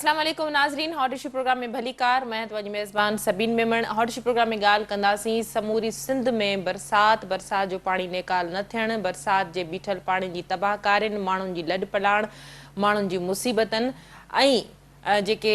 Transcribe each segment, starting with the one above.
اسلام عليڪم ناظرين هاٽ اشو پروگرام ۾ ڀليڪار مان توهان جي ميزبان Sabeen Memon hot issue programme ۾ ڳالهه ڪنداسين سموري سنڌ ۾ برسات برسات جو پاڻي نيڪال نه ٿيڻ برسات جي بيٺل پاڻي جي تباهڪارين ماڻهن جي لڏ پلاڻ ماڻهن جي مصيبتن ۽ جيڪي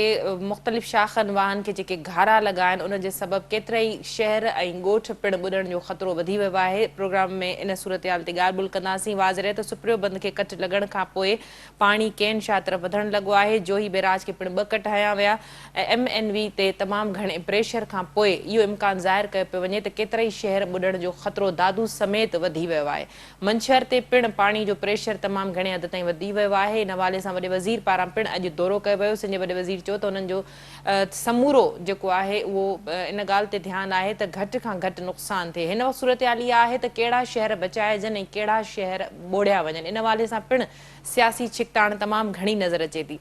مختلف شاخن واهن کي جيڪي گهارا لڳا آهن ان جي سبب ڪيترائي شهر ۽ ڳوٺ پڻ ٻڏڻ جو خطرو وڌي ويو آهي پروگرام ۾ ان صورتحال تي ڳالهه ٻولهه ڪنداسين واضح رهي ته سپريو بند کي ڪٽ لڳڻ کان پوء پاڻي ڪين شاهه طرف وڌڻ لڳو آهي جوهي بئراج کي پڻ ٻه ڪٽ هنيا ويا ۽ ايم اين وي تي تمام گهڻي پريشر کان پوء اهو امڪان ظاهر ڪيو پيو وڃي ته ڪيترائي شهر ٻڏڻ جو خطرو دادو سميت وڌي ويو آهي منڇر تي پڻ پاڻي جو پريشر تمام گهڻي حد تائين وڌي ويو آهي، ان حوالي سان وڏي وزير پاران پڻ اڄ دورو ڪيو ويو، سنڌ جي وڏي وزير چيو ته انهن جو سمورو جيڪو آهي اهو ان ڳالهه تي ڌيان آهي ته گهٽ کان گهٽ نقصان ٿئي، هن وقت صورتحال اها آهي ته ڪهڙا شهر بچائجن ۽ ڪهڙا شهر ٻوڙيا وڃن، ان حوالي سان پڻ سياسي ڇڪتاڻ تمام گهڻي نظر اچي ٿي.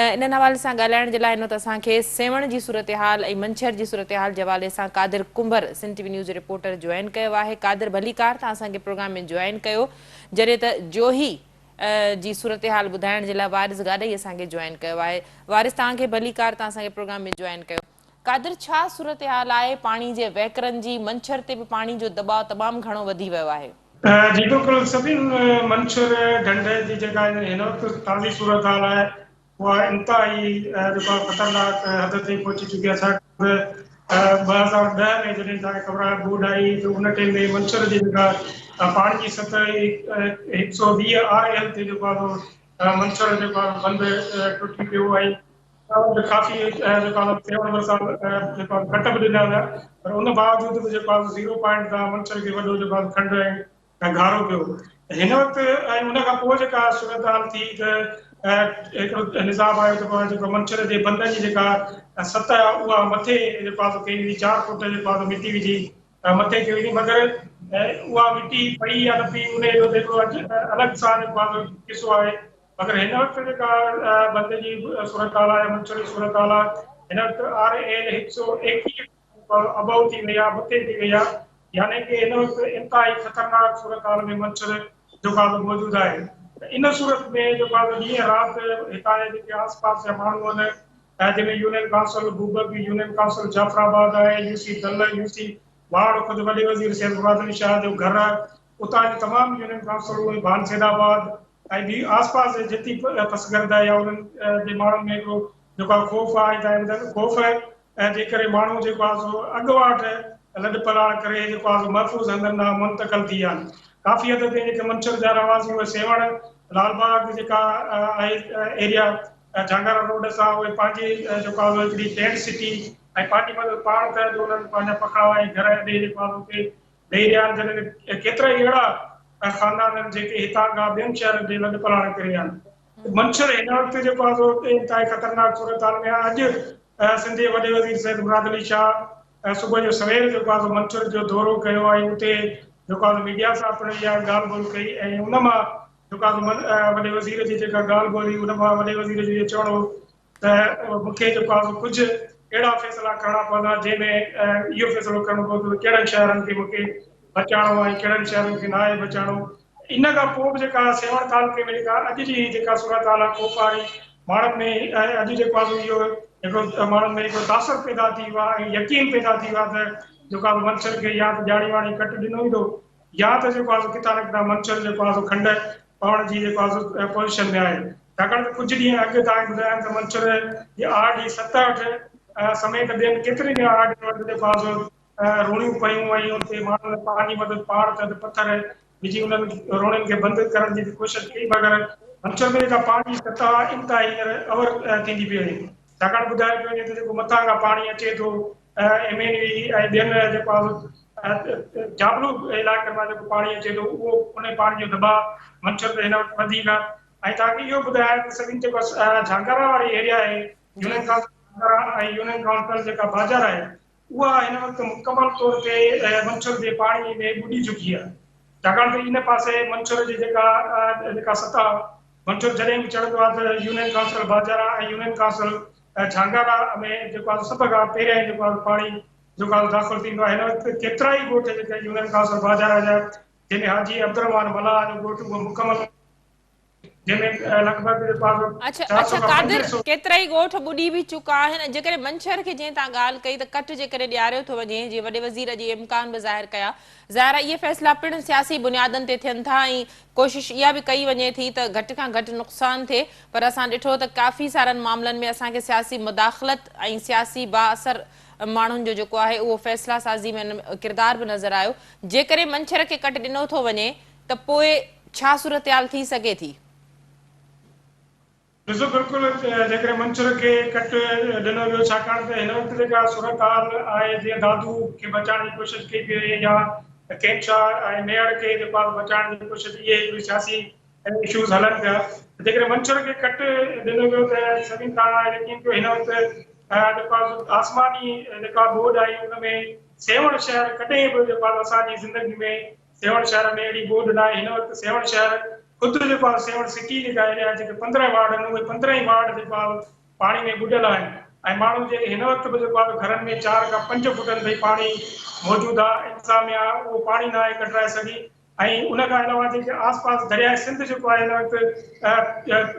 انهن حوالي سان ڳالهائڻ جي لاء هن وقت اسان کي سيوهڻ جي صورتحال ۽ منڇر جي صورتحال جي حوالي سان قادر ڪنڀر سنڌ ٽي وي نيوز جو رپورٽر جوائن ڪيو آهي قادر ڀليڪار تان اسان کي پروگرام ۾ جوائن ڪيو جڏهن ته جوهي جي صورتحال ٻڌائڻ جي لاء وارث گاڏهي اسان کي جوائن ڪيو آهي وارث توهان کي ڀليڪار تان اسان کي پروگرام ۾ جوائن ڪيو قادر ڇا صورتحال آهي پاڻي جي وهڪرن جي منڇر تي به پاڻي جو دٻاء تمام گهڻو وڌي ويو آهي. جي بلڪل سڀني منڇر ڍنڍ جي جيڪا هن وقت تازي صورتحال آهي اها انتهائي جيڪو آهي خطرناڪ حد تائين پهچي چڪي آهي ڇاڪاڻ ته 2010 ۾ جڏهن توهان کي خبر آهي ٻوڏ آئي ته ان ٽيم ۾ منڇر جي جيڪا پاڻي جي سطح 120 آر ايل تي جيڪو آهي منڇر جيڪو آهي بند ٽٽي پيو ۽ ڪافي جيڪو آهي سيوهڻ ڀرسان جيڪو آهي ڪٽ به ڏنا ويا پر ان باوجود به جيڪو آهي زيرو پوائنٽ تان منڇر کي وڏو جيڪو آهي کنڊ ۽ گهارو پيو هن وقت ۽ ان کان پوء جيڪا صورتحال ٿي ته هڪڙو نظام آيو ته جيڪو منڇر جي بندن جي جيڪا سطح آهي اها مٿي جيڪو آهي ڪئي وئي 4 فوٽ جيڪو آهي مٽي وجهي مٿي ڪئي وئي مگر اها مٽي پئي يا نه پئي ان جو هڪڙو الڳ سان جيڪو آهي قصو آهي مگر هن وقت جيڪا بند جي صورتحال آهي منڇر جي صورتحال آهي هن وقت آر ايل 121 ابو ٿي وئي آهي مٿي ٿي وئي آهي يعني ڪي هن وقت انتهائي خطرناڪ صورتحال ۾ منڇر جيڪو آهي موجود آهي ته ان صورت ۾ جيڪو آهي ڏينهن رات هتان جا جيڪي آس پاس جا ماڻهو آهن جنهن ۾ union council Bobak union council Jafarabad آهي يو سي دل يو سي واڙ خود وڏي وزير سيد مراد علي شاهه جو گهر آهي اتان جي تمام يونين ڪائونسلون ۽ ڀان سيد آباد ۽ ٻي آس پاس جي جتي پسگرد آهي يا انهن جي ماڻهن ۾ هڪڙو جيڪو آهي خوف آهي ۽ خوف جي ڪري ماڻهو جيڪو آهي سو اڳواٽ لڏ پلاڻ ڪري جيڪو آهي سو محفوظ هنڌن ڏانهن منتقل ٿي ويا آهن ڪافي حد تائين جيڪي منڇر جا رهواسي اهي سيوهڻ لال باغ جيڪا آهي ايريا جهانگارا روڊ سان اهي پنهنجي جيڪو آهي سو هڪڙي ٽينٽ سٽي ۽ پنهنجي مدد پاڻ تحت انهن پنهنجا پکا ۽ گهر اڏي جيڪو آهي سو اتي ڏئي رهيا آهن جڏهن ته ڪيترائي اهڙا خاندان آهن جيڪي هتان کان ٻين شهرن ڏي لڏ پلاڻ ڪري ويا آهن. منڇر هن وقت جيڪو آهي سو انتهائي خطرناڪ صورتحال ۾ آهي اڄ سنڌ جي وڏي وزير سيد مراد علي شاهه صبح جو سوير جيڪو آهي سو منڇر جو دورو ڪيو ۽ اتي جيڪو آهي سو ميڊيا سان پڻ اها ڳالهه ٻولهه ڪئي ۽ ان مان جيڪو آهي سو وڏي وزير جي جيڪا ڳالهه ٻولهه هئي ان مان وڏي وزير جو اهو چوڻ هو ته مون کي جيڪو آهي سو ڪجهه اهڙا فيصلا ڪرڻا پوندا جنهن ۾ اهو فيصلو ڪرڻو پوندو ته ڪهڙن شهرن کي مون کي بچائڻو آهي ۽ ڪهڙن شهرن کي ناهي بچائڻو. ان کان پوء به جيڪا سيوهڻ تعلقي ۾ جيڪا اڄ جي جيڪا صورتحال آهي خوف واري ماڻهن ۾ اڄ جيڪو آهي سو اهو هڪڙو ماڻهن ۾ هڪڙو تاثر پيدا ٿي ويو آهي ۽ يقين پيدا ٿي ويو آهي ته جيڪو آهي منڇر کي يا ته ڄاڻي واڻي ڪٽ ڏنو ويندو يا ته جيڪو آهي سو ڪٿان نه ڪٿان منڇر جيڪو آهي سو کنڊ پوڻ جي جيڪو آهي سو پوزيشن ۾ آهي ڇاڪاڻ ته ڪجهه ڏينهن اڳ توهان کي ٻڌايم ته منڇر جي آر ڊي 67 سميت ٻين ڪيترين ئي آر ڊين وٽ جيڪو آهي سو روڻيون پيون ۽ ان تي ماڻهن پنهنجي مدد پاڻ تحت پٿر وجهي انهن روڻين کي بند ڪرڻ جي به ڪوشش ڪئي مگر منڇر ۾ جيڪا پاڻي جي سطح آهي انتهائي هينئر اور ٿيندي پئي وڃي ڇاڪاڻ ٻڌايو پيو وڃي ته جيڪو مٿان کان پاڻي اچي ٿو ايم اين وي ۽ ٻين جيڪو آهي جابلو علائقن مان جيڪو پاڻي اچي ٿو اهو ان پاڻي جو دٻاء منڇر تي هن وقت وڌيڪ آهي ۽ توهان کي اهو ٻڌايان ته سڀني جيڪو جهانگارا واري ايريا آهي يونين ڪائونسل جهانگارا ۽ يونين ڪائونسل جيڪا باجر آهي اها هن وقت مڪمل طور تي منڇر جي پاڻي ۾ ٻڏي چڪي آهي ڇاڪاڻ ته ان پاسي منڇر جي جيڪا جيڪا سطح منڇر جڏهن به چڙهندو آهي ته union council Bajara ۽ union council Jhangara ۾ جيڪو آهي سڀ کان پهريائين جيڪو آهي پاڻي جيڪو آهي داخل ٿيندو آهي هن وقت ڪيترائي ڳوٺ جيڪي يونين ڪائونسل باجارا جا جنهن ۾ حاجي عبدالرحمان ملاح جو ڳوٺ اهو مڪمل جنهن ۾ لڳ ڀڳ جيڪو آهي اڇا چار اڇا سؤ کان قادر 500. ڪيترائي ڳوٺ ٻڏي به چڪا آهن ۽ جيڪڏهن منڇر کي جنهن تان ڳالهه ڪئي ته ڪٽ جيڪڏهن ڏياريو ٿو وڃي جيئن وڏي وزير اڄ اهي امڪان به ظاهر ڪيا ظاهر آهي اهي فيصلا پڻ سياسي بنيادن تي ٿين ٿا ۽ ڪوشش اها به ڪئي وڃي ٿي ته گهٽ کان گهٽ نقصان ٿئي پر اسان ڏٺو ته ڪافي سارن معاملن ۾ اسان کي سياسي مداخلت ۽ سياسي بااثر ماڻهن جو جيڪو آهي اهو فيصلا سازي ۾ ڪردار به نظر آيو جيڪڏهن منڇر کي ڪٽ ڏنو ٿو وڃي ته پوء ڇا صورتحال ٿي سگهي ٿي؟ ڏسو بلڪل جيڪڏهن منڇر کي ڪٽ ڏنو ويو ڇاڪاڻ ته هن وقت جيڪا صورتحال آهي جيئن دادو کي بچائڻ جي ڪوشش ڪئي پئي وڃي يا ڪينٽ شاهه ۽ ميهڙ کي جيڪو آهي بچائڻ جي ڪوشش اهي هڪڙي سياسي اشوز هلن پيا جيڪڏهن منڇر کي ڪٽ ڏنو ويو ته سڀني کان يقين ڪيو هن وقت جيڪو آهي آسماني جيڪا ٻوڏ آئي ان ۾ سيوهڻ شهر ڪڏهن به جيڪو آهي اسان جي زندگي ۾ سيوهڻ شهر ۾ اهڙي ٻوڏ ناهي، هن وقت سيوهڻ شهر خود جيڪو آهي سيوهڻ سٽي جيڪا ايريا آهي جيڪي 15 وارڊ آهن اهي 15 ئي وارڊ جيڪو آهي پاڻي ۾ ٻڏل آهن ۽ ماڻهو جيڪي هن وقت به جيڪو آهي گهرن ۾ 4 کان 5 فوٽن تائين پاڻي موجود آهي انتظاميا اهو پاڻي ناهي ڪڍرائي سگهي ۽ ان کان علاوه جيڪي آس پاس درياء سنڌ جيڪو آهي هن وقت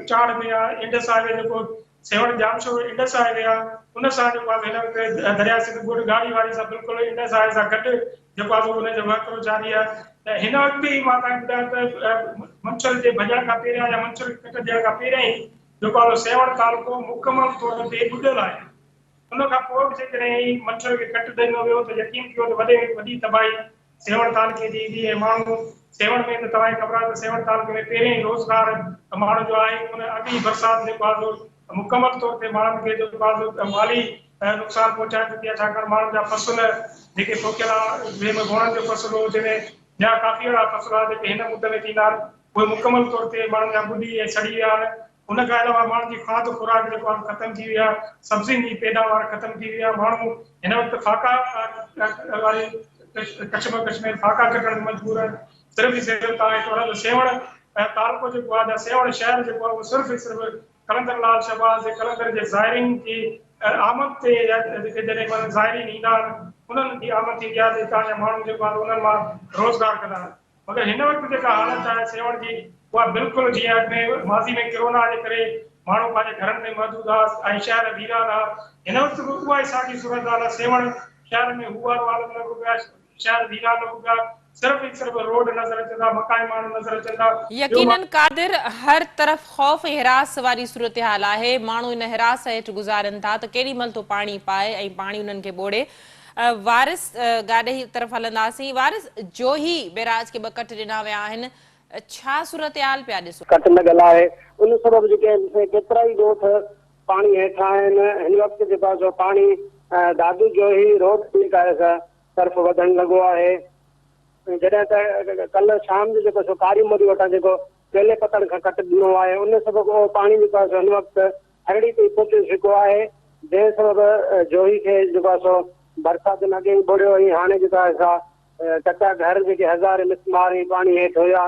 چاڙهه ۾ آهي انڊس هاء وي جيڪو Sehwan Jamshoro Indus high V آهي ان سان جيڪو آهي هن وقت درياء سنڌ ڳوٺ ڳاڙهي واري سان بلڪل انڊس هاء وي سان گڏ جيڪو آهي ان جو وهڪرو جاري آهي ته هن وقت ئي مان توهان کي ٻڌايان ته منڇر جي ڀڄڻ کان پهريان يا منڇر کي ڪٽ ڏيڻ کان پهريان ئي جيڪو آهي سيوهڻ تعلقو مڪمل طور تي ٻڏل آهي ان کان پوء به جيڪڏهن منڇر کي ڪٽ ڏنو ويو ته يقين ڪيو ته وڏي ۾ وڏي تباهي سيوهڻ تعلقي جي ايندي ۽ ماڻهو سيوهڻ ۾ ته توهان کي خبر آهي ته سيوهڻ تعلقي ۾ پهرين ئي روزگار ماڻهن جو آهي ان اڳ ئي برسات جيڪو آهي سو مڪمل طور تي ماڻهن کي جيڪو آهي سو مالي نقصان پهچائي چڪي آهي ڇاڪاڻ ماڻهن جا فصل جيڪي پوکيل آهي جنهن ۾ ووڻن جو فصل هو جنهن ۾ ٻيا ڪافي اهڙا فصل آهن جيڪي هن مد ۾ ٿيندا آهن اهي مڪمل طور تي ماڻهن جا ٻڏي ۽ سڙي ويا آهن ان کان علاوه ماڻهن جي کاڌ خوراڪ جيڪو آهي ختم ٿي وئي آهي، سبزين جي پيداوار ختم ٿي وئي آهي، ماڻهو هن وقت فاقا واري ڪشمڪش ۾ فاقا ڪٽڻ تي مجبور آهن، صرف ئي صرف توهان کي خبر آهي ته سيوهڻ تعلقو جيڪو آهي يا سيوهڻ شهر جيڪو آهي اهو صرف ئي صرف قلندر لال شهباز جي قلندر جي زائرين جي آمد تي يا جيڪي جڏهن معنيٰ زائرين ايندا آهن انهن جي آمد ٿيندي آهي ته هتان جا ماڻهو جيڪو آهي انهن مان روزگار ڪندا آهن. مگر هن وقت جيڪا حالت آهي سيوهڻ جي اها بلڪل جيئن اڳ ۾ ماضي ۾ ڪرونا جي ڪري ماڻهو پنهنجي گهرن ۾ محدود ها ۽ شهر ويران ها هن وقت به اها ئي ساڳي صورتحال آهي سيوهڻ شهر ۾ هو وارو عالم لڳو پيو آهي شهر ويران لڳو پيو آهي صرف ۽ صرف روڊ نظر اچن ٿا مڪاني ماڻهو نظر اچن ٿا ٻيو يقينن قادر هر طرف خوف ۽ هراس واري صورتحال آهي ماڻهو ان هراس هيٺ گذارين ٿا ته ڪيڏي مهل ٿو پاڻي پائي ۽ پاڻي انهن کي ٻوڙي وارث گاڏهي طرف هلنداسين. وارث جوهي بئراج کي ٻه ڪٽ ڏنا ويا آهن، ڇا صورتحال پيا ڏسو؟ ڪٽ لڳل آهي ان سبب جيڪي آهن سي ڪيترائي ڳوٺ پاڻي هيٺ آهن هن وقت جيڪو آهي سو پاڻي دادو جوهي روڊ جيڪا آهي سا طرف وڌڻ لڳو آهي جڏهن ته ڪلهه شام جو جيڪو سو ڪاري موري وٽان جيڪو ڪيلي پتڻ کان ڪٽ ڏنو آهي ان سبب اهو پاڻي جيڪو آهي سو هن وقت ٿرڙي تائين پهچي چڪو آهي جنهن سبب جوهي کي جيڪو آهي سو برساتن اڳي ئي ٻوڙيو ۽ هاڻي جيڪو آهي سا ڪچا گهر جيڪي هزارين مسمار ۽ پاڻي هيٺ هيا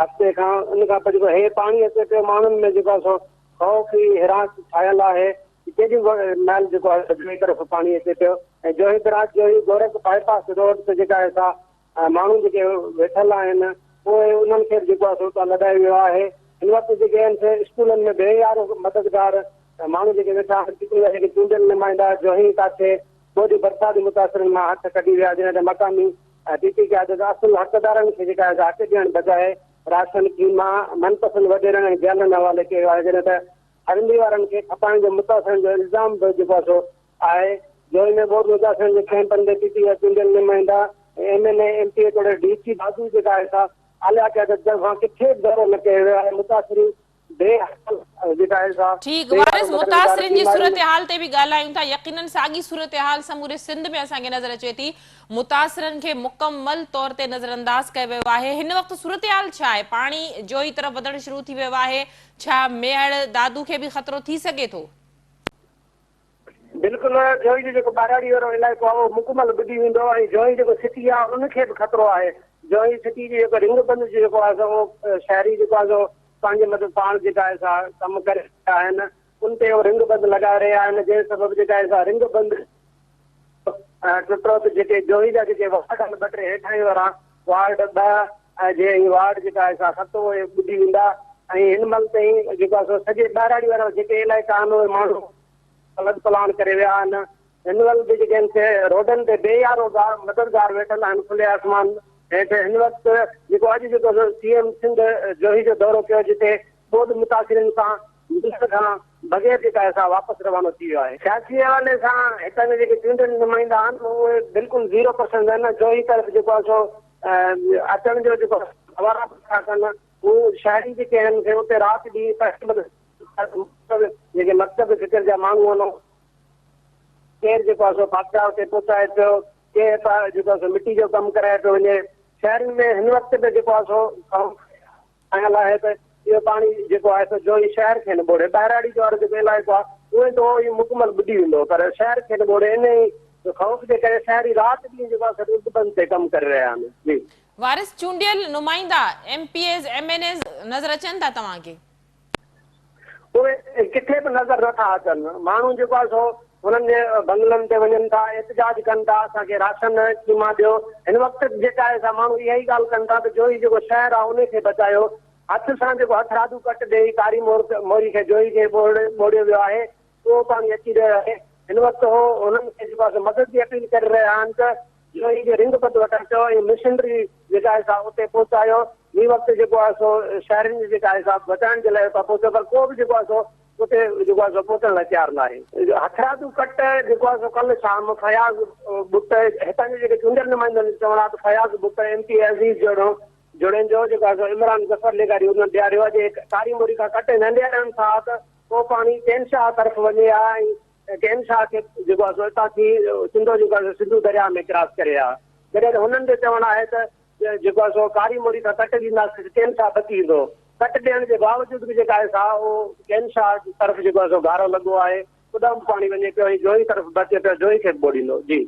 هفتي کان ان کان پوء جيڪو هي پاڻي اچي پيو ماڻهن ۾ جيڪو آهي سو خوف ۽ هراس ڇانيل آهي ڪيڏي مهل جيڪو آهي سو جوهي طرف پاڻي اچي پيو ۽ Johi barrage Johi Gorakh bypass road تي جيڪا آهي سا ماڻهو جيڪي ويٺل آهن اهي انهن کي به جيڪو آهي سو اتان لڏايو ويو آهي. هن وقت جيڪي آهن سي اسڪولن ۾ بي يارو مددگار ماڻهو جيڪي ويٺا آهن تن جا جيڪي چونڊيل نمائندا جوهي ڪاڇي ٻوڏ برسات متاثرن مان هٿ ڪڍي ويا جنهن تي مقامي پي پي قيادت اصل حقدارن کي جيڪا آهي سا حق ڏيڻ بجاء راشن خيما من پسند وڏيرن ۽ جيالن حوالي ڪيو ويو آهي جڏهن ته هرندي وارن کي کپائڻ جو متاثرن جو الزام به جيڪو آهي سو آهي جوهي ۾ ٻوڏ متاثرن جي ڪئمپن تي پي پي جا چونڊيل نمائندا ۽ M N A, M P A توڙي ڊي سي دادو جيڪا آهي سا اعليٰ قيادت طرفان ڪٿي به دورو نه ڪيو ويو آهي متاثرين بي حال جيڪا آهي سا ٺيڪ بي وارث يارو مددگار متاثرين جي بيمارين صورتحال تي به ڳالهايون ٿا يقينن ساڳي صورتحال سموري سنڌ ۾ اسان کي نظر اچي ٿي متاثرن کي مڪمل طور تي نظرانداز ڪيو ويو آهي هن وقت صورتحال ڇا آهي پاڻي جوهي طرف وڌڻ شروع ٿي ويو آهي ڇا ميهڙ دادو کي به خطرو ٿي سگهي ٿو؟ بلڪل جوهي جو جيڪو ٻهراڙي وارو علائقو آهي اهو مڪمل ٻڏي ويندو ۽ جوهي جيڪو سٽي آهي ان کي به خطرو آهي جوهي سٽي جي جيڪو رنگ بند جو جيڪو آهي سو اهو شهري جيڪو آهي سو پنهنجي مدد پاڻ جيڪا آهي سا ڪم ڪري رهيا آهن ان تي اهو رنگ بند لڳائي رهيا آهن جنهن سبب جيڪا آهي سا رنگ بند ٽٽو ته جيڪي جوهي جا جيڪي وارڊ آهن ٻه ٽي هيٺاهين وارا وارڊ 2 ۽ جي هي وارڊ جيڪا آهي سا ست اهي ٻڏي ويندا. ۽ هن مهل تائين جيڪو آهي سو سڄي ٻهراڙي وارا جيڪي علائقا آهن اهي ماڻهو لڏ پلاڻ ڪري ويا آهن. هن مهل به جيڪي آهن سي روڊن تي بي يارو مددگار ويٺل آهن کلي آسمان هيٺ. هن وقت جيڪو اڄ جيڪو سو سي ايم سنڌ جوهي جو دورو ڪيو جتي ٻوڏ متاثرين سان ملڻ کان بغير جيڪا آهي سا واپس روانو ٿي ويو آهي. سياسي حوالي سان هتان جا جيڪي چونڊيل نمائندا آهن اهي بلڪل زيرو پرسنٽ آهن. جوهي طرف جيڪو آهي سو اچڻ جو جيڪو گوارا به نٿا ڪن. هو شهري جيڪي آهن سي اتي رات ڏينهن جيڪي مڪتب فڪر جا ماڻهو آهن ڪير جيڪو آهي سو فاٽڪا اتي پهچائي پيو ڪير جيڪو آهي سو مٽي جو ڪم ڪرائي پيو وڃي. شهرين ۾ هن وقت به جيڪو آهي سو خوف آيل آهي ته اهو پاڻي جيڪو آهي سو جوهي شهر کي نه ٻوڙي. ٻهراڙي جو وارو جيڪو علائقو آهي اهي ته اهو ئي مڪمل ٻڏي ويندو پر شهر کي نه ٻوڙي انهي خوف جي ڪري شهري رات ڏينهن جيڪو آهي سو رد بند تي ڪم ڪري رهيا آهن. جي. وارث چونڊيل نمائندا M P As M N As نظر اچن ٿا توهان کي؟ اهي ڪٿي به نظر نه ٿا اچن. ماڻهو جيڪو آهي سو انهن جي بنگلن تي وڃن ٿا احتجاج ڪن ٿا اسان کي راشن قيما ڏيو. هن وقت جيڪا آهي سا ماڻهو اها ئي ڳالهه ڪن ٿا ته جوهي جيڪو شهر آهي ان کي بچايو. هٿ سان جيڪو هٿرادو ڪٽ ڏيئي ڪاري موري کي جوهي کي ٻوڙيو ويو آهي اهو پاڻي اچي رهيو آهي. هن وقت هو انهن کي جيڪو آهي سو مدد جي اپيل ڪري رهيا آهن ته جوهي جي رنگ پد وٽ اچو ۽ مشنري جيڪا آهي سا اتي پهچايو. هي وقت جيڪو آهي سو شهرين جي جيڪا آهي سا بچائڻ جي لاء اتان پهچو پر ڪو به جيڪو آهي سو اتي جيڪو آهي سو پهچڻ لاء تيار ناهي. هٿرادو ڪٽ جيڪو آهي سو ڪلهه شام فياض ٻٽ هتان جي جيڪي چونڊيل نمائندن جو چوڻ آهي ته فياض ٻٽ ايم پي اي عزيز جوڙو جوڻيجو جيڪو آهي سو عمران ظفر لغاري انهن ڏياريو آهي جي ڪاري موري کان ڪٽ نه ڏيارين ٿا ته ڪو پاڻي ڪين شاهه طرف وڃي ها ۽ ڪين شاهه کي جيڪو آهي سو اتان ٿي سنڌو جيڪو آهي سو سنڌو درياهه ۾ ڪراس ڪري ها. جڏهن ته هنن جو چوڻ آهي ته جيڪو آهي سو ڪاري موري کان ڪٽ ڏينداسين ته ڪين شاهه بچي ويندو. ڪٽ ڏيڻ جي باوجود به جيڪا آهي سا اهو ڪين شاهه جي طرف جيڪو آهي سو گهارو لڳو آهي. اوڏانهن به پاڻي وڃي پيو ۽ جوهي طرف به اچي پيو جوهي کي به ٻوڙيندو. جي.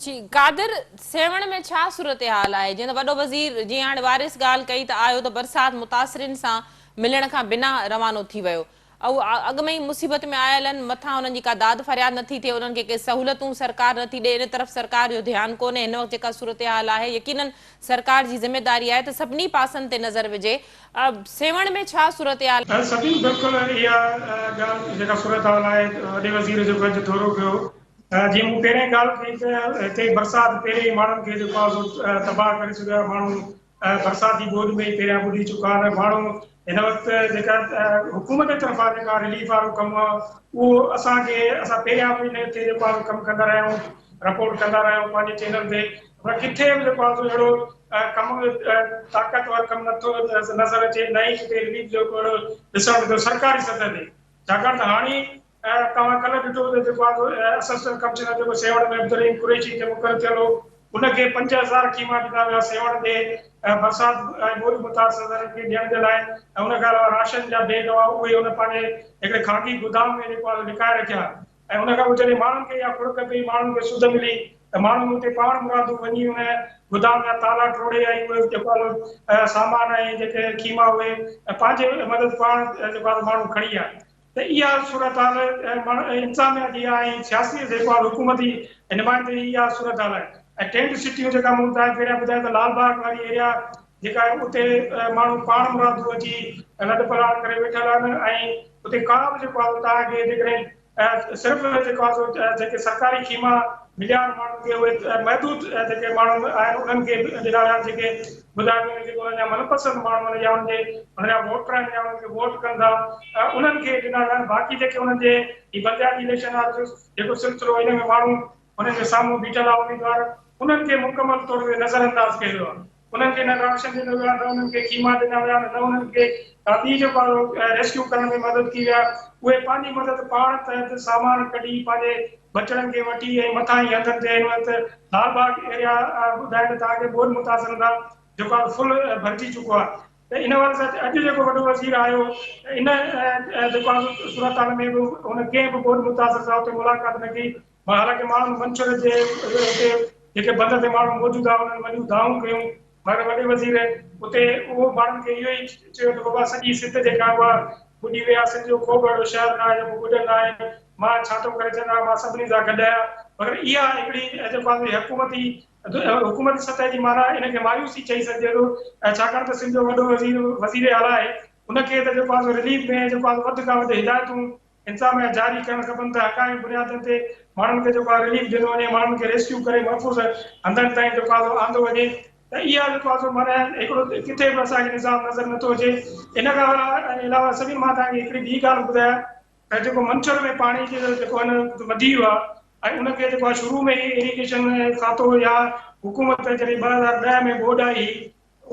جي قادر سيوهڻ ۾ ڇا صورتحال آهي جيئن ته وڏو وزير جيئن هاڻي وارث ڳالهه ڪئي ته آيو ته برسات متاثرين سان ملڻ کان بنا روانو ٿي ويو اهو اڳ ۾ ئي مصيبت ۾ آيل آهن مٿان انهن جي ڪا داد فرياد نٿي ٿئي انهن کي ڪي سهولتون سرڪار نٿي ڏي ان طرف سرڪار جو ڌيان ڪونهي هن وقت جيڪا صورتحال آهي يقينن سرڪار جي ذميداري آهي ته سڀني پاسن تي نظر وجهي سيوهڻ ۾ ڇا صورتحال سڀني بلڪل اها ڳالهه جيڪا صورتحال آهي وڏي وزير جيڪو اڄ دورو ڪيو جيئن مون پهرين ڳالهه ڪئي ته هتي برسات پهرين ئي ماڻهن کي جيڪو آهي سو تباهه ڪري ڇڏيو آهي ماڻهو برساتي ٻوڏ ۾ ئي پهريان ٻڏي چڪا آهن ماڻهو هن وقت جيڪا حڪومت جي طرفان جيڪا رليف وارو ڪم آهي اهو اسان کي اسان پهريان به ان تي جيڪو آهي ڪم ڪندا رهيا آهيون رپورٽ ڪندا رهيا آهيون پنهنجي چينل تي پر ڪٿي به جيڪو آهي سو اهڙو ڪم طاقتور ڪم نٿو نظر اچي نه ئي ڪٿي رليف جو ڪو اهڙو ڏسڻ ۾ ٿو سرڪاري سطح تي ڇاڪاڻ ته هاڻي توهان ڪلهه ڏٺو ته جيڪو آهي اسسٽنٽ ڪمشنر جيڪو سيوهڻ ۾ عبدالرحيم قريشي کي مقرر ٿيل هو ان کي 5000 خيما ڏنا ويا سيوهڻ جي برسات ۽ ٻوڏ متاثرن کي ڏيڻ جي لاء ۽ ان کان علاوه راشن جا بيگ هئا اهي ان پنهنجي هڪڙي خانگي گودام ۾ جيڪو آهي لڪائي رکيا ۽ ان کان پوء جڏهن ماڻهن کي اها کڙڪ پئي ماڻهن کي سڌ ملي ته ماڻهن اتي پاڻ مرادو وڃي ان گودام جا تالا ٽوڙي ۽ اهي جيڪو آهي سامان ۽ جيڪي خيما اهي پنهنجي مدد پاڻ جيڪو آهي ماڻهو کڻي آيا ته اها صورتحال انتظاميا جي آهي ۽ سياسي جيڪو آهي حڪومتي نمائندي جي اها صورتحال آهي ۽ ٽينٽ سٽيون جيڪا مون توهان کي پهريان ٻڌايو ته لال باغ واري ايريا جيڪا آهي اتي ماڻهو پاڻ مرادو اچي لڏ پلاڻ ڪري ويٺل آهن ۽ اتي ڪا به جيڪو آهي توهان کي جيڪڏهن صرف جيڪو آهي سو جيڪي سرڪاري خيما مليا آهن ماڻهن کي اهي محدود جيڪي ماڻهو آهن انهن کي ڏنا ويا آهن جيڪي ٻڌايو ويو جيڪي انهن جا من پسند ماڻهو آهن يا انهن جي انهن جا ووٽر آهن يا انهن کي ووٽ ڪن ٿا انهن کي ڏنا ويا آهن باقي جيڪي انهن جي هي بلدياتي اليڪشن وارو جيڪو سلسلو ان ۾ ماڻهو انهن جي سامهون بيٺل آهي اميدوار انهن کي مڪمل طور تي نظر انداز ڪيو ويو آهي انهن کي نه راشن ڏنو ويو آهي نه انهن کي خيما ڏنا ويا نه انهن کي ڪا ٻي جيڪو آهي ريسڪيو ڪرڻ ۾ مدد ڪئي وئي آهي اهي پنهنجي مدد پاڻ تحت سامان ڪڍي پنهنجي ٻچڙن کي وٺي ۽ مٿان ئي هنڌن تي هن وقت لال باغ ايريا ٻڌائي ته توهان کي ٻوڏ متاثرن سان جيڪو آهي فل ڀرجي چڪو آهي ته ان حوالي سان اڄ جيڪو وڏو وزير آيو ته ان جيڪو آهي صورتحال ۾ به هن ڪنهن به ٻوڏ متاثر سان اتي ملاقات نه ڪئي حالانڪه ماڻهن منڇر جي اتي جيڪي بند تي ماڻهو موجود هئا انهن وڏيون دانهون ڪيون مگر وڏي وزير اتي اهو ماڻهن کي اهو ئي چيو ته بابا سڄي سنڌ جيڪا اها ٻڏي وئي آهي سنڌ جو ڪو به اهڙو شهر نه آهي جيڪو ٻڏل نه آهي مان ڇا ٿو ڪري سگهان مان سڀني سان گڏ آهيان مگر اها هڪڙي جيڪو آهي حڪومتي حڪومتي سطح جي معنيٰ ان کي مايوسي چئي سگهجي ٿو ڇاڪاڻ ته سنڌ جو وڏو وزير وزير اعليٰ آهي. ان کي ته جيڪو آهي سو رليف ۾ جيڪو آهي وڌ کان وڌ هدايتون انتظاميا جاري ڪرڻ کپن ته حقائق بنيادن تي ماڻهن کي جيڪو آهي رليف ڏنو وڃي، ماڻهن کي ريسڪيو ڪري محفوظ هنڌن تائين جيڪو آهي سو آندو وڃي ته اها جيڪو آهي سو معنيٰ هڪڙو ڪٿي به اسان کي نظام نظر نٿو اچي. ان کان علاوه سڀني مان توهان کي هڪڙي ٻي ڳالهه ٻڌايان ته جيڪو منڇر ۾ پاڻي جيڪو آهي نه وڌي ويو آهي ۽ ان کي جيڪو آهي شروع ۾ ئي ايريگيشن کاتو يا حڪومت جڏهن 2010 ۾ ٻوڏ آئي هئي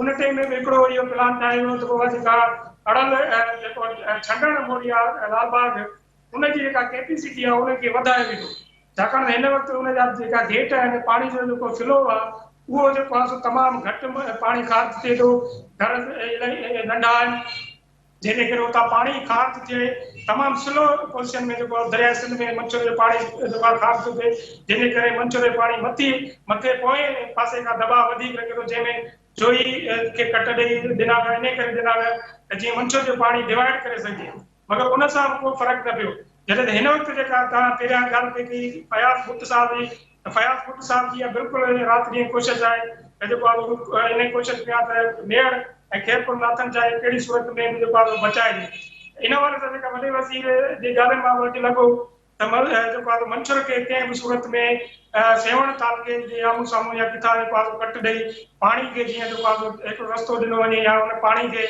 ان ٽيم ۾ به هڪڙو اهو پلان ٺاهيو ويو ته بابا جيڪا اڙل جيڪو ڇنڊڻ موري آ لال باغ ان جي جيڪا ڪيپيسٽي آ ان کي وڌايو ويندو ڇاڪاڻ ته هن وقت ان جا جيڪا گيٽ آهن پاڻي جو جيڪو فلو آ اهو جيڪو آ سو تمام گهٽ پاڻي خارج ٿئي ٿو گهر الاهي ننڍا آهن جنهن جي ڪري اتان پاڻي خارج ٿئي تمام سلو پوزيشن ۾ جيڪو درياء سنڌ ۾ منڇر جو پاڻي جيڪو آهي خارج ٿو ٿئي جنهن جي ڪري منڇر جو پاڻي مٿي مٿي پوئين پاسي کان دٻاء وڌيڪ رکي ٿو جنهن ۾ جوئي کي ڪٽ ڏئي ڏنا ويا انهي ڪري ڏنا ويا ته جيئن منڇر جو پاڻي ڊوائيڊ ڪري سگهجي مگر ان سان به ڪو فرق نه پيو جڏهن ته هن وقت جيڪا توهان پهريان ڳالهه پئي ڪئي فياض ڀٽ صاحب جي ته فياض ڀٽ صاحب جي اها بلڪل رات ڏينهن ڪوشش آهي ته جيڪو آهي اهو انهي ڪوشش ۾ آهي ته ميهڙ ۽ خيرپور ناٿن شاهه کي ڪهڙي صورت ۾ به جيڪو آهي اهو بچائجي. ان حوالي سان جيڪا وڏي وزير جي ڳالهين مان به اڄ لڳو ته جيڪو آهي منڇر کي ڪنهن به صورت ۾ سيوهڻ تعلقي جي آمهون سامهون يا ڪٿان جيڪو آهي ڪٽ ڏئي پاڻي کي جيئن جيڪو آهي هڪڙو رستو ڏنو وڃي يا ان پاڻي کي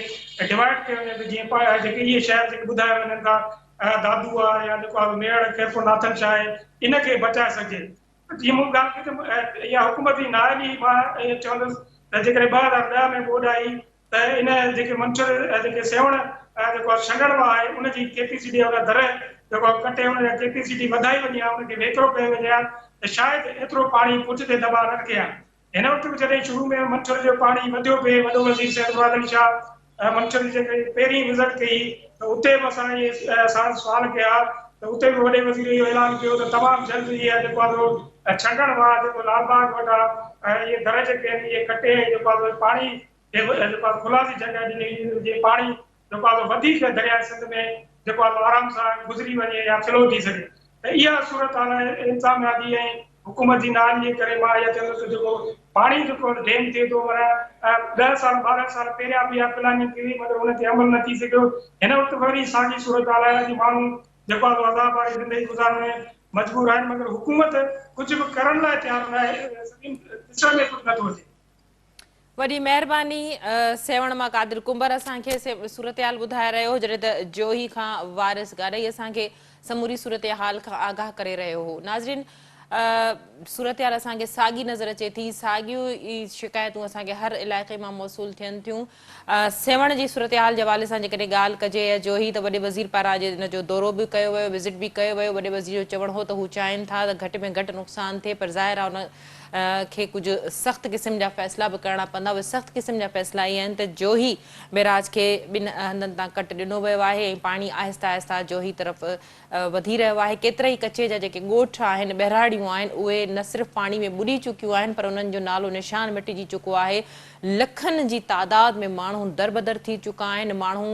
ڊوائيڊ ڪيو وڃي ته جيئن جيڪي اهي شهر جيڪي ٻڌايا وڃن ٿا دادو آ يا جيڪو آ ميهڙ خيرپور ناٿن شاهه آهي ان کي بچائي سگهجي جيئن مون ڳالهه ڪئي ته اها حڪومت جي نااهلي مان ائين چوندس ته جيڪڏهن 2010 ۾ ٻوڏ آئي ته ان جيڪي منڇر جيڪي سيوهڻ جيڪو آهي ڇنڊڻ واهه آهي ان جي ڪيپيسٽي ان در جيڪو آهي ڪٽي ان جا ڪيپيسٽي وڌائي وڃي ها ان کي ويڪرو ڪيو وڃي ها ته شايد ايترو پاڻي پٺ تي دٻاء نه رکي ها هن وقت به جڏهن شروع ۾ منڇر جو پاڻي وڌيو پئي، وڏو وزير سيد مراد علي شاهه منڇر جي جيڪي پهرين وزٽ ڪئي ته اتي به اسان اهي ساڻس سوال ڪيا ته اتي به وڏي وزير اهو اعلان ڪيو ته تمام جلد اهي جيڪو آهي سو ڇنڊڻ واهه جيڪو لال باغ وٽ آهي اهي در جيڪي آهن اهي ڪٽي جيڪو آهي سو پاڻي کي جيڪو آهي خلاصي جڳهه ڏني وئي جيئن پاڻي جيڪو آهي سو وڌيڪ درياء سنڌ ۾ جيڪو آهي سو آرام سان گذري وڃي يا فلو ٿي سگهي ته اها صورتحال آهي انتظاميا جي ۽ حڪومت جي نااهلي جي ڪري مان اها چوندس ته جيڪو پاڻي جيڪو ڊيم ٿئي ٿو معنيٰ 10 سال 12 سال پهريان به اها پلاننگ ٿي هئي مگر ان تي عمل نه ٿي سگهيو هن وقت وري ساڳي صورتحال آهي اڄ ماڻهو جيڪو آهي سو عذاب واري زندگي گذارڻ ۾ مجبور آهن مگر حڪومت ڪجهه به ڪرڻ لاء تيار نه آهي ڏسڻ ۾ ڪجهه نٿو اچي. وڏي مهرباني سيوهڻ مان قادر ڪنڀر اسان کي صورتحال ٻڌائي رهيو هو جڏهن ته جوهي کان وارث گاڏهي اسان کي سموري صورتحال کان آگاهه ڪري رهيو هو ناظرين صورتحال اسان کي ساڳي نظر اچي ٿي ساڳيون ئي شڪايتون اسان کي هر علائقي مان موصول ٿين ٿيون سيوهڻ جي صورتحال جي حوالي سان جيڪڏهن ڳالهه ڪجي يا جوهي ته وڏي وزير پاران اڄ ان جو دورو به ڪيو ويو وزٽ به ڪيو ويو وڏي وزير جو چوڻ هو ته هو چاهين ٿا ته گهٽ ۾ گهٽ نقصان ٿئي پر ظاهر آهي ان کي ڪجهه سخت قسم جا فيصلا به ڪرڻا پوندا، اهي سخت قسم جا فيصلا اهي آهن ته جوهي بئراج کي ٻن هنڌن تان ڪٽ ڏنو ويو آهي ۽ پاڻي آهستي آهستي جوهي طرف وڌي رهيو آهي، ڪيترائي ڪچي جا جيڪي ڳوٺ آهن، ٻهراڙيون آهن، اهي نه صرف پاڻي ۾ ٻڏي چڪيون آهن پر انهن جو نالو نشان مٽجي چڪو آهي، لکن جي تعداد ۾ ماڻهو دربدر ٿي چڪا آهن، ماڻهو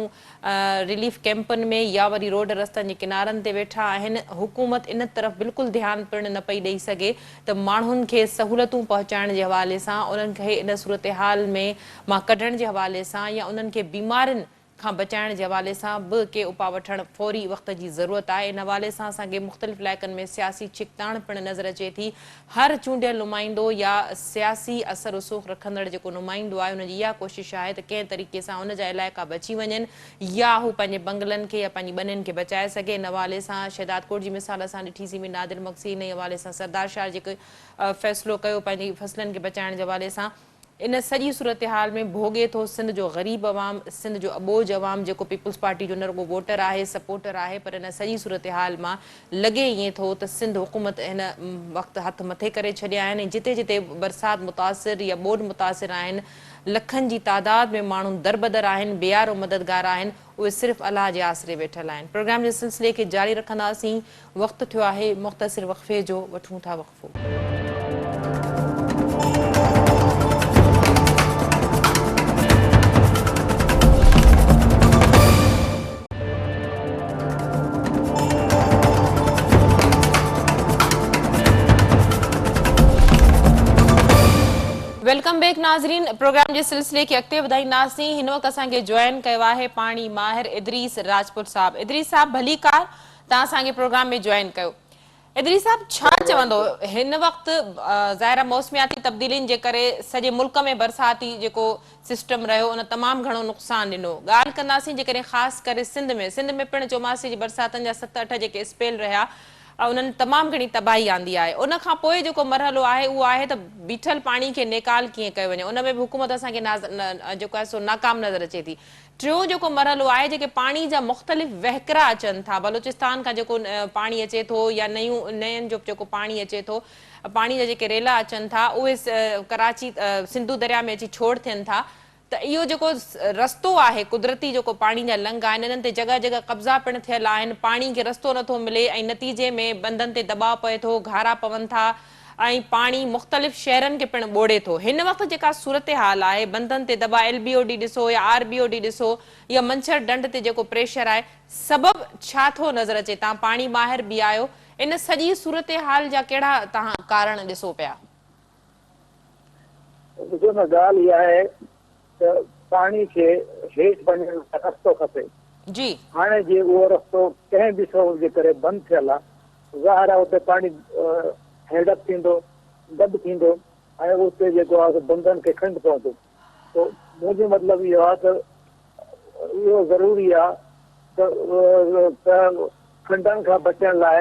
رليف ڪئمپن ۾ يا وري روڊ رستن جي ڪنارن تي ويٺا آهن، حڪومت ان طرف بلڪل ڌيان پڻ نه پئي ڏئي سگهي ته ماڻهن کي سهولتون پهچائڻ جي حوالي سان انهن کي ان صورتحال ۾ مان ڪڍڻ جي حوالي سان يا انهن کي بيمارين کان بچائڻ جي حوالي سان به ڪي اپاء وٺڻ فوري وقت جي ضرورت آهي، ان حوالي سان اسان کي مختلف علائقن ۾ سياسي ڇڪتاڻ پڻ نظر اچي ٿي، هر چونڊيل نمائندو يا سياسي اثر رسوخ رکندڙ جيڪو نمائندو آهي ان جي اها ڪوشش آهي ته ڪنهن طريقي سان ان جا علائقا بچي وڃن يا هو پنهنجي بنگلن کي يا پنهنجي ٻنين کي بچائي سگهي ان حوالي سان شهدادڪوٽ جي مثال اسان ڏٺي سين نادر مگسي انهي حوالي سان سردار شاهه جيڪو فيصلو ڪيو پنهنجي فصلن کي بچائڻ جي حوالي سان ان سڄي صورتحال ۾ ڀوڳي ٿو سنڌ جو غريب عوام، سنڌ جو اٻوجهه عوام جيڪو پيپلز پارٽي جو نه رڳو ووٽر آهي، سپورٽر آهي پر ان سڄي صورتحال مان لڳي ائين ٿو ته سنڌ حڪومت هن وقت هٿ مٿي ڪري ڇڏيا آهن ۽ جتي جتي برسات متاثر يا ٻوڏ متاثر آهن لکن جي تعداد ۾ ماڻهو دربدر آهن، بي يارو مددگار آهن، اهي صرف الله جي آسري ويٺل آهن. پروگرام جي سلسلي کي جاري رکنداسين، وقت ٿيو آهي مختصر وقفي جو، وٺون ٿا وقفو. Welcome Welcome back ناظرين پروگرام جي سلسلي کي اڳتي وڌائينداسين هن وقت اسان کي جوائن ڪيو آهي پاڻي ماهر ادريس راجپوت صاحب ادريس صاحب ڀليڪار توهان اسان کي پروگرام ۾ جوائن ڪيو ادريس صاحب ڇا چوندو هن وقت ظاهر آهي موسمياتي تبديلين جي ڪري سڄي ملڪ ۾ برساتي جيڪو سسٽم رهيو ان تمام گهڻو نقصان ڏنو ڳالهه ڪنداسين جيڪڏهن خاص ڪري سنڌ ۾ سنڌ ۾ پڻ چوماسي جي برساتن جا ست اٺ جيڪي اسپيل رهيا انهن تمام گهڻي تباهي آندي آهي. ان کان پوء جيڪو مرحلو آهي اهو آهي ته بيٺل پاڻي کي نيڪال ڪيئن ڪيو وڃي ان ۾ به حڪومت اسان کي جيڪو آهي سو ناڪام نظر اچي ٿي. ٽيون جيڪو مرحلو آهي جيڪي پاڻي جا مختلف وهڪرا اچن ٿا بلوچستان کان جيڪو پاڻي اچي ٿو يا نيون نين جو جيڪو پاڻي اچي ٿو پاڻي جا جيڪي ريلا اچن ٿا اهي ڪراچي سنڌو درياء ۾ اچي ڇوڙ ٿين ٿا ته اهو جيڪو رستو آهي قدرتي جيڪو پاڻي جا لنگهه آهن انهن تي جڳهه جڳهه قبضا پڻ ٿيل آهن پاڻي کي رستو نٿو ملي ۽ نتيجي ۾ بندن تي دٻاء پئي ٿو گهارا پون ٿا ۽ پاڻي مختلف شهرن کي پڻ ٻوڙي ٿو هن وقت جيڪا صورتحال آهي بندن تي دٻاء ايل بي او ڊي ڏسو يا آر بي او ڊي ڏسو يا منڇر ڍنڍ تي جيڪو پريشر آهي سبب ڇا ٿو نظر اچي توهان پاڻي ماهر به آهيو ان سڄي صورتحال جا ڪهڙا توهان ڪارڻ ڏسو پيا. ڏسو نه ڳالهه اها آهي ته پاڻي کي هيٺ وڃڻ لاء رستو کپي. جي. هاڻي جي اهو رستو ڪنهن به سبب جي ڪري بند ٿيل آهي ظاهر آهي اتي پاڻي هيڊ اپ ٿيندو، گڏ ٿيندو ۽ اتي جيڪو آهي سو بندن کي کنڊ پوندو. تو منهنجو مطلب اهو آهي ته اهو ضروري آهي ته کنڊن کان بچڻ لاء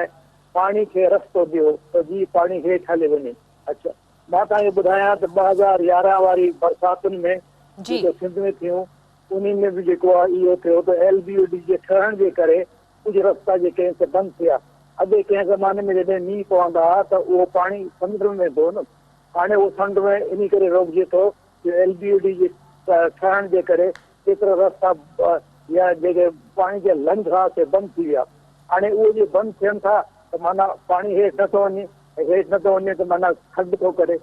پاڻي کي رستو ڏيو ته جيئن پاڻي هيٺ هلي وڃي. اڇا مان توهان کي ٻڌايان ته 2011 واري برساتن ۾ جيڪو سنڌ ۾ ٿيون انهي ۾ به جيڪو آهي اهو ٿيو ته ايل بي او ڊي جي ٺهڻ جي ڪري ڪجهه رستا جيڪي آهن سي بند ٿيا. اڳي ڪنهن زماني ۾ جڏهن مينهن پوندا ها ته اهو پاڻي سمنڊ ۾ ويندو هو نه هاڻي اهو سمنڊ ۾ انهي ڪري روڪجي ٿو جو ايل بي او ڊي جي ٺهڻ جي ڪري ڪيترا رستا يا جيڪي پاڻي جا لنگهه ها سي بند ٿي ويا. هاڻي اهي جي بند ٿين ٿا ته معنيٰ پاڻي هيٺ نٿو وڃي ۽ هيٺ نٿو وڃي ته معنيٰ کڏ ٿو ڪري.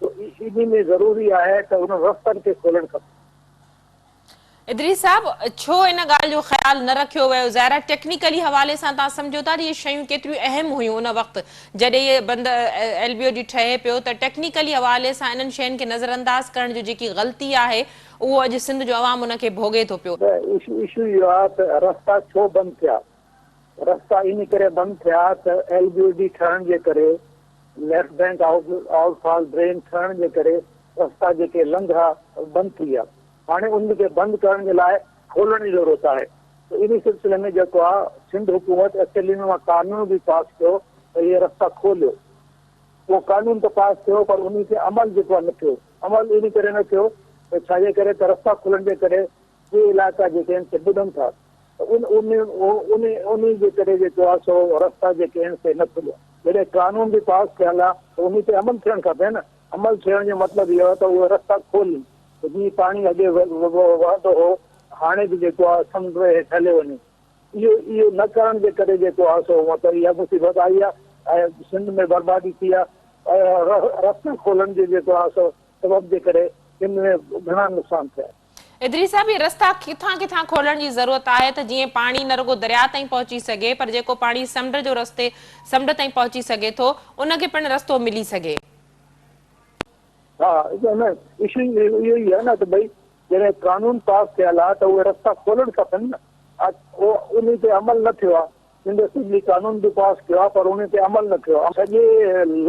ته انهي ۾ ضروري آهي ته انهن رستن کي کولڻ کپي. ادريس صاحب ڇو ان ڳالهه جو خيال نه رکيو ويو؟ ظاهر آهي ٽيڪنيڪلي حوالي سان توهان سمجهو ٿا ته اهي شيون ڪيتريون اهم هيون ان وقت جڏهن اهي بند ايل بي او ڊي ٺهي پيو ته ٽيڪنيڪلي حوالي سان انهن شين کي نظرانداز ڪرڻ جو جيڪي غلطي آهي اهو اڄ سنڌ جو عوام ان کي ڀوڳي ٿو پيو. نه اشو اهو آهي ته رستا ڇو بند ٿيا؟ رستا ان ڪري بند ٿيا ته ايل بي او ڊي ٺهڻ جي ڪري left bank out fall drain ٺهڻ جي ڪري رستا جيڪي لنگها بند ٿي ويا. هاڻي ان کي بند ڪرڻ جي لاء کولڻ جي ضرورت آهي ته ان سلسلي ۾ جيڪو آهي سنڌ حڪومت اسيمبلي ۾ مان قانون به پاس ڪيو ته اهي رستا کوليو. اهو قانون ته پاس ٿيو پر انهي تي عمل جيڪو آهي نه ٿيو. عمل انهي ڪري نه ٿيو ته ڇا جي ڪري ته رستا کلڻ جي ڪري ڪي علائقا جيڪي آهن سي ٻڏن ٿا ته ان ان انهي جي ڪري جيڪو آهي سو رستا جيڪي آهن سي نه کليا. جڏهن قانون به پاس ٿيل آهي ته انهي تي عمل ٿيڻ کپي نه. عمل ٿيڻ جو مطلب اهو آهي ته اهي رستا کولين ته جيئن پاڻي اڳي وهندو هو هاڻي به جيڪو آهي سمنڊ هيٺ هليو وڃي. اهو اهو نه ڪرڻ جي ڪري جيڪو آهي سو مطلب اها مصيبت آئي آهي ۽ سنڌ ۾ بربادي ٿي آهي ۽ رستن کولڻ جي جيڪو آهي سو سبب جي ڪري سنڌ ۾ گهڻا نقصان ٿيا. ادريس صاحب اهي رستا ڪٿان ڪٿان کولڻ جي ضرورت آهي ته جيئن پاڻي نه رڳو درياء تائين پهچي سگهي پر جيڪو پاڻي سمنڊ جو رستي سمنڊ تائين پهچي سگهي ٿو ان کي پڻ رستو ملي سگهي. ها نه اشو اهو ئي آهي نه ته ڀئي جڏهن قانون پاس ٿيل آهي ته اهي رستا کولڻ کپن نه. انهي تي عمل نه ٿيو آهي. سنڌ اسيمبلي قانون به پاس ڪيو آهي پر انهي تي عمل نه ٿيو آهي. سڄي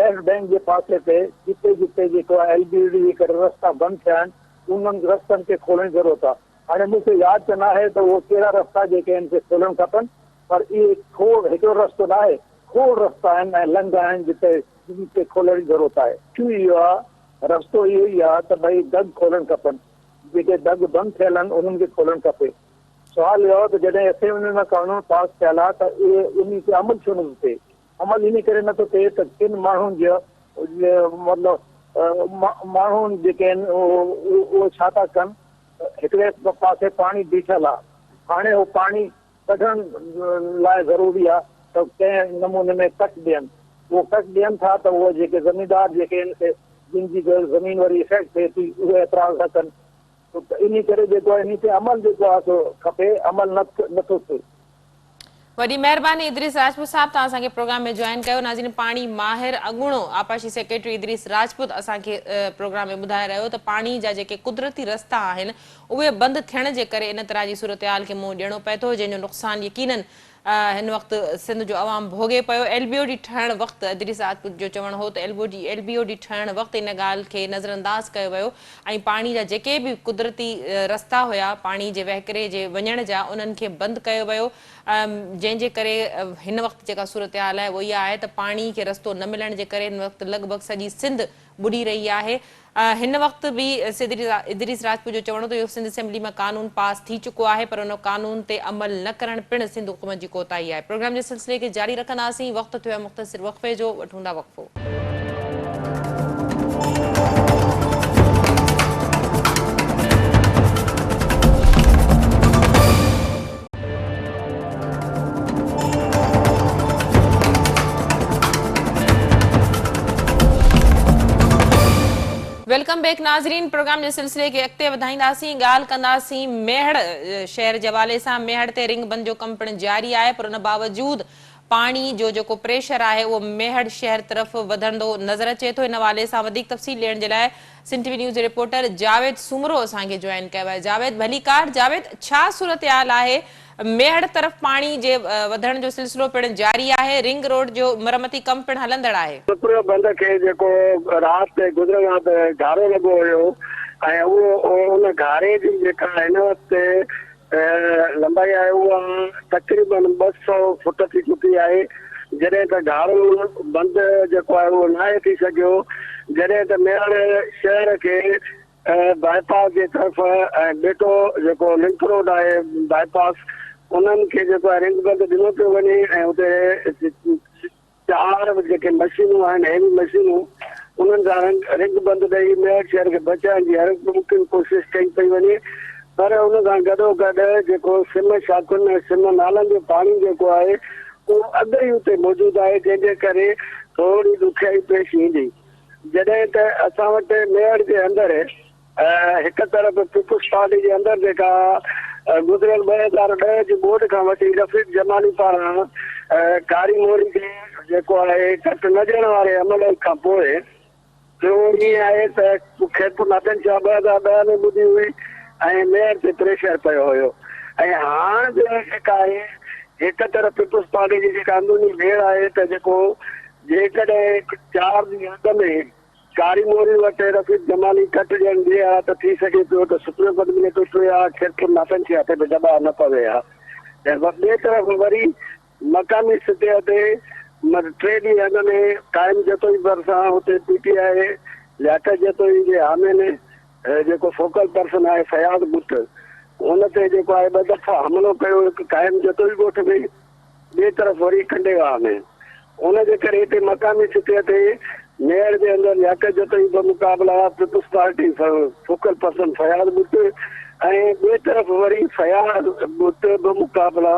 ليفٽ بينڪ جي پاسي تي جتي جتي جيڪو آهي ايل بي ڊي جي ڪري رستا بند ٿيا آهن انهن رستن کي کولڻ جي ضرورت آهي. هاڻي مون کي ياد ته ناهي ته اهو ڪهڙا رستا جيڪي آهن سي کولڻ کپن پر اهي کوڙ هڪڙو رستو ناهي کوڙ رستا آهن ۽ لنگهه آهن جتي جن کي کولڻ جي ضرورت آهي. اشو اهو آهي رستو اهو ئي آهي ته ڀئي دڳ کولڻ کپن جيڪي دڳ بند ٿيل آهن انهن کي کولڻ کپي. سوال اهو آهي ته جڏهن اسيمبلي ۾ قانون پاس ٿيل آهي ته اهي انهي تي عمل ڇو نٿو ٿئي؟ عمل انهي ڪري نٿو ٿئي ته ڪن ماڻهن جي مطلب ماڻهو جيڪي آهن اهي ڇا ٿا ڪن هڪڙي پاسي پاڻي بيٺل آهي هاڻي اهو پاڻي ڪڍڻ لاء ضروري آهي ته ڪنهن نموني ۾ ڪٽ ڏين اهو ڪٽ ڏين ٿا ته اهي جيڪي زميندار جيڪي آهن سي جن جي زمين وري افيڪٽ ٿئي ٿي اهي اعتراض ٿا ڪن انهي ڪري جيڪو آهي انهي تي عمل جيڪو آهي سو کپي عمل نه ٿو ٿئي. وڏي مهرباني ادريس راجپوت صاحب توهان اسان کي پروگرام ۾ جوائن ڪيو. ناظرين پاڻي ماهر اڳوڻو آبپاشي سيڪريٽري ادريس راجپوت اسان کي پروگرام ۾ ٻڌائي رهيو ته پاڻي جا جيڪي قدرتي رستا آهن اهي بند ٿيڻ جي ڪري ان طرح جي صورتحال کي منهن ڏيڻو پئي ٿو جنهن جو نقصان يقينن هن وقت سنڌ جو عوام ڀوڳي پيو. ايل بي او ڊي ٺهڻ وقت ادريس راجپوت جو چوڻ هو ته ايل بي او ڊي ٺهڻ وقت ان ڳالهه کي نظرانداز ڪيو ويو ۽ پاڻي جا جيڪي به قدرتي رستا هيا پاڻي جي وهڪري جي وڃڻ جا انهن کي بند ڪيو ويو جنهن جي ڪري هن وقت جيڪا صورتحال آهي اها اها آهي ته پاڻي کي رستو نه ملڻ جي ڪري هن وقت لڳ ڀڳ سڄي سنڌ ٻڏي رهي آهي هن وقت به سيد ادريس راجپوت جو چوڻ هو ته اهو سنڌ اسيمبلي مان قانون پاس ٿي چڪو آهي پر ان قانون تي عمل نه ڪرڻ پڻ سنڌ حڪومت جي ڪوتاهي آهي پروگرام جي سلسلي کي جاري رکنداسين وقت ٿيو آهي مختصر وقفي جو وٺون ٿا وقفو. Welcome back ناظرين پروگرام جي سلسلي کي اڳتي وڌائينداسين ڳالهه ڪنداسين ميهڙ شهر جي حوالي سان ميهڙ تي رنگ بند جو ڪم پڻ جاري آهي پر ان باوجود پاڻي جو جيڪو پريشر آهي اهو ميهڙ شهر طرف وڌندو نظر اچي ٿو ان حوالي سان وڌيڪ تفصيل ڏيڻ جي لاء سنڌ ٽي وي نيوز جي رپورٽر جاويد سومرو اسان کي جوائن ڪيو آهي جاويد ڀليڪار جاويد ڇا صورتحال آهي ميهڙ طرف پاڻي جي وڌڻ جو سلسلو پڻ جاري آهي رنگ روڊ جو مرمتي ڪم پڻ هلندڙ آهي. سپريو بند کي جيڪو رات گذريل رات گهارو لڳو هيو ۽ اهو ان گهاري جي جيڪا هن وقت لمبائي آهي اها تقريبن 200 فوٽ ٿي چڪي آهي جڏهن ته گهارو بند جيڪو آهي اهو ناهي ٿي سگهيو جڏهن ته ميهڙ شهر کي بائي پاس جي طرف ۽ ٻيٽو جيڪو لنڪ روڊ آهي بائي پاس انهن کي جيڪو آهي رنگ بند ڏنو پيو وڃي ۽ اتي چار جيڪي مشينون آهن هيوي مشينون انهن سان رنگ رنگ بند ڏئي ميهڙ شهر کي بچائڻ جي هر ممڪن ڪوشش ڪئي پئي وڃي پر ان سان گڏو گڏ جيڪو سم شاخن ۽ سم نالن جو پاڻي جيڪو آهي اهو اڳ ئي اتي موجود آهي جنهن جي ڪري ٿوري ڏکيائي پيش ايندي جڏهن ته اسان وٽ ميهڙ جي اندر هڪ طرف پيپلز پارٽي جي اندر جيڪا گذريل 2010 جي ٻوڏ کان وٺي رفيق جمالي پاران ڪاري موري کي جيڪو آهي ڪٽ نه ڏيڻ واري عمل کان پوء ٿيو ائين آهي ته خيرپور ناٿن شاهه 2010 ۾ ٻڌي هئي ۽ ميئر تي پريشر پيو هيو ۽ هاڻ به جيڪا آهي هڪ طرف پيپلز پارٽي جي جيڪا اندروني ويڙهه آهي ته جيڪو جيڪڏهن چار ڏينهن اڳ ۾ ڪاري موري وٽ رفيق جمالي ڪٽ ڏيڻ ڏي ها ته ٿي سگهي پيو ته سپريم ڪورٽ ۾ ٽٽي ها، خيرپور ناٿن شاهه تي به دٻاء نه پوي ها ۽ ٻئي طرف وري مقامي سطح تي ٽي ڏينهن اڳ ۾ قائم جتوئي ڀرسان اتي پي ٽي آء لياقت جتوئي جي حامين جيڪو فوڪل پرسن آهي فياض ٻٽ ان تي جيڪو آهي ٻه دفعا حملو ڪيو هڪ قائم جتوئي ڳوٺ ۾ ٻئي طرف وري ڪنڊي واهه ۾ ان جي ڪري هتي مقامي سطح تي ميئر جي اندر لياقت Jatoi بمقابلا peoples party focal person Fayaz Butt ۽ ٻئي طرف وري فياض ٻٽ بمقابلا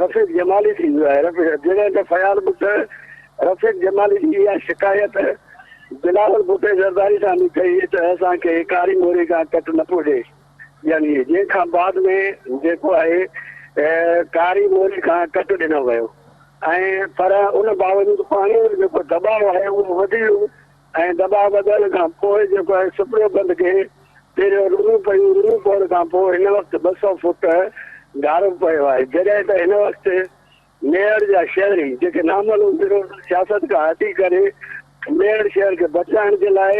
رفيق جمالي ٿي ويو آهي جڏهن ته فياض ٻٽ رفيق جمالي جي اها شڪايت بلاول ڀٽي زرداري سان به ڪئي ته اسان کي ڪاري موري کان ڪٽ نه پوڄي. يعني جنهن کان بعد ۾ جيڪو آهي ڪاري موري کان ڪٽ ڏنو ويو ۽ پر ان باوجود پاڻي جو جيڪو دٻاء آهي اهو وڌي ويو ۽ دٻاء وڌڻ کان پوء جيڪو آهي سپريو بند کي پهريون رنون پيون رنون پوڻ کان پوء هن وقت 200 فوٽ گهارو پيو آهي جڏهن ته هن وقت ميهڙ جا شهري جيڪي نامعلوم گروهه سياست کان هٽي ڪري ميهڙ شهر کي بچائڻ جي لاء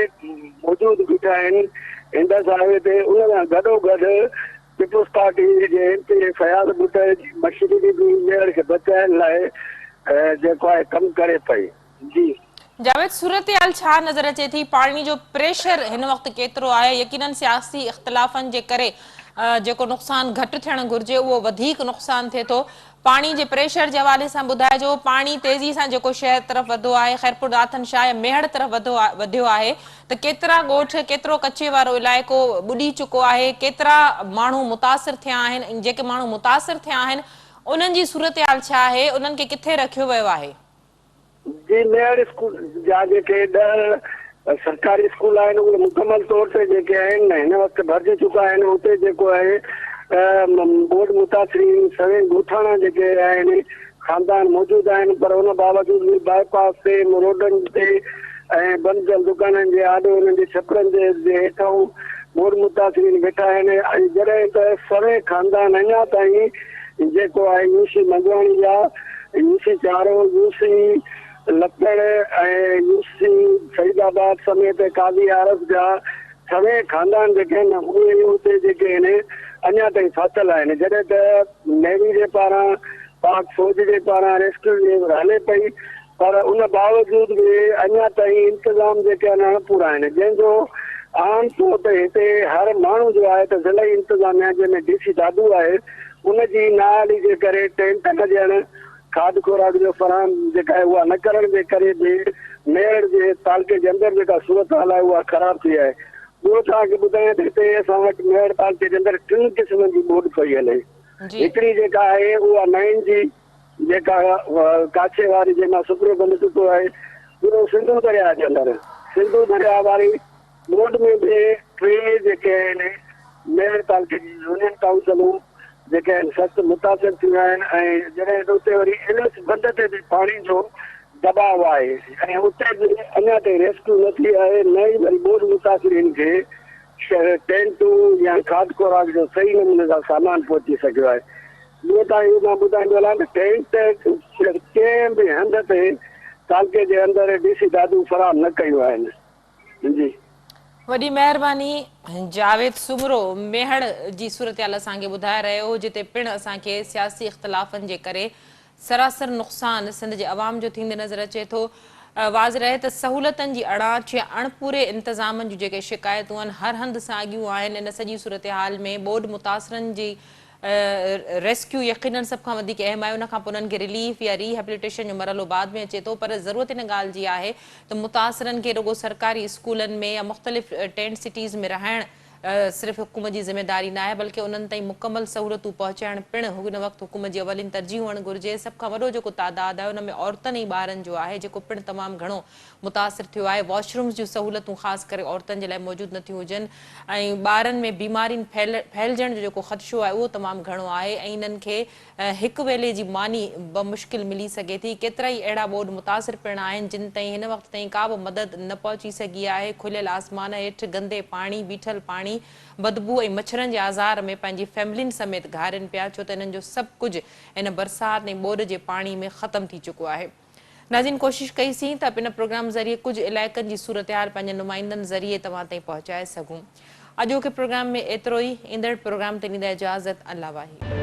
موجود بيٺا آهن انڊس هاء وي تي ان سان گڏو گڏ پيپلز پارٽي جي ايم پي اي فياض ڀٽي جي مشينري به ميهڙ کي بچائڻ لاء جيڪو آهي ڪم ڪري پئي جي. جاويد صورتحال ڇا نظر اچي ٿي پاڻي جو پريشر هن وقت ڪيترو آهي يقينن سياسي اختلافن جي ڪري جيڪو نقصان گهٽ ٿيڻ گهرجي اهو وڌيڪ نقصان ٿئي ٿو پاڻي جي پريشر جي حوالي سان ٻڌائجو پاڻي تيزي سان جيڪو شهر طرف وڌو آهي خيرپور ناٿن شاهه يا ميهڙ طرف وڌو وڌيو آهي ته ڪيترا ڳوٺ ڪيترو ڪچي وارو علائقو ٻڏي چڪو آهي ڪيترا ماڻهو متاثر ٿيا آهن ۽ جيڪي ماڻهو متاثر ٿيا آهن انهن جي صورتحال ڇا آهي انهن کي ڪٿي رکيو ويو آهي. جي ميهڙ اسڪول جا جيڪي 10 سرڪاري اسڪول آهن اهي مڪمل طور تي جيڪي آهن هن وقت ڀرجي چڪا آهن اتي جيڪو آهي ٻوڏ متاثرين سوين ڳوٺاڻا جيڪي آهن خاندان موجود آهن پر ان باوجود به باء پاس تي روڊن تي ۽ بند ٿيل دڪانن جي آڏو انهن جي ڇپرن جي هيٺئون ٻوڏ متاثرين ويٺا آهن ۽ جڏهن ته سوين خاندان اڃا تائين جيڪو آهي يو سي منگواڻي جا يو سي چارو يو سي لڪڙ ۽ يو سي سعيد آباد سميت قاضي عارف جا سوين خاندان جيڪي آهن اهي اتي جيڪي آهن اڃا تائين ڦاٿل آهن جڏهن ته نيوي جي پاران پاڪ فوج جي پاران ريسڪيو مهم هلي پئي پر ان باوجود به اڃا تائين انتظام جيڪي آهن اڻپورا آهن جنهن جو عام طور تي هتي هر ماڻهو جو آهي ته ضلعي انتظاميا جنهن ۾ ڊي سي دادو آهي ان جي نااهلي جي ڪري ٽينٽ نه ڏيڻ کاڌ خوراڪ جو فراهم جيڪا آهي اها نه ڪرڻ جي ڪري به ميهڙ جي تعلقي جي اندر جيڪا صورتحال آهي اها خراب ٿي آهي. ٻيو توهان کي ٻڌايان ته هتي اسان وٽ ميهڙ تعلقي جي اندر ٽن قسمن جي ٻوڏ پئي هلي. هڪڙي جيڪا آهي اها نئين جي جيڪا ڪاڇي واري جنهن مان سپرو بند ٽٽو آهي. ٻيو سنڌو درياهه جي اندر سنڌو درياهه واري ٻوڏ ۾ به ٽي جيڪي آهن ميهڙ تعلقي جي يونين ڪائونسلون جيڪي آهن سخت متاثر ٿيون آهن ۽ جڏهن ته اتي وري ايل ايس بند تي به پاڻي جو دٻاء آهي ۽ اتي به اڃا تائين ريسڪيو نه ٿي آهي نه ئي وري ٻوڏ متاثرين کي ٽينٽون يا کاڌ خوراڪ جو صحيح نموني سان سامان پهچي سگهيو آهي. ٻيو تان اهو مان ٻڌائيندو هلان ته ٽينٽ ڪنهن به هنڌ تي تعلقي جي اندر ڊي سي دادو فراهم نه ڪيون آهن. جي. وڏي مهرباني جاويد سومرو ميهڙ جي صورتحال اسان کي ٻڌائي رهيو هو جتي پڻ اسان کي سياسي اختلافن جي ڪري سراسر نقصان سنڌ جي عوام جو ٿيندي نظر اچي ٿو واضح رهي ته سهولتن جي اڻاٺ يا اڻپوري انتظامن جون جيڪي شڪايتون آهن هر هنڌ ساڳيون آهن ان سڄي صورتحال ۾ ٻوڏ متاثرن جي ريسڪيو يقينن سڀ کان وڌيڪ اهم آهي، ان کان پوء انهن کي رليف يا ري هيبليٽيشن جو مرحلو بعد ۾ اچي ٿو پر ضرورت ان ڳالهه جي آهي ته متاثرن کي رڳو سرڪاري اسڪولن ۾ يا مختلف ٽينٽ سٽيز ۾ رهائڻ صرف حڪومت جي ذميواري ناهي بلڪه انهن تائين مڪمل سهولتون پهچائڻ پڻ هن وقت حڪومت جي اولين ترجيح هئڻ گهرجي. سڀ کان وڏو جيڪو تعداد آهي ان ۾ عورتن ۽ ٻارن جو آهي جيڪو پڻ تمام گهڻو متاثر ٿيو آهي، واش رومز جون سهولتون خاص ڪري عورتن جي لاء موجود نٿيون هجن ۽ ٻارن ۾ بيمارين ڦهلجڻ جو جيڪو خدشو آهي اهو تمام گهڻو آهي ۽ انهن کي هڪ ويلي جي ماني بمشڪل ملي سگهي ٿي، ڪيترائي اهڙا ٻوڏ متاثر پڻ آهن جن تائين هن وقت تائين ڪا به مدد نه پهچي سگهي آهي، کليل آسمان هيٺ گندي پاڻي، بيٺل پاڻي، بدبوء ۽ مڇرن جي آزار ۾ پنهنجي فيملين سميت گهارين پيا ڇو ته انهن جو سڀ ڪجهه ان برسات ۽ ٻوڏ جي پاڻي ۾ ختم ٿي چڪو آهي. ناظرين ڪوشش ڪئي سين ته ان پروگرام ذريعي ڪجهه علائقن جي صورتحال پنهنجن نمائندن ذريعي توهان تائين پهچائي سگهون. اڄوڪي پروگرام ۾ ايترو ئي، ايندڙ پروگرام تي ڏيندا اجازت الله واهي.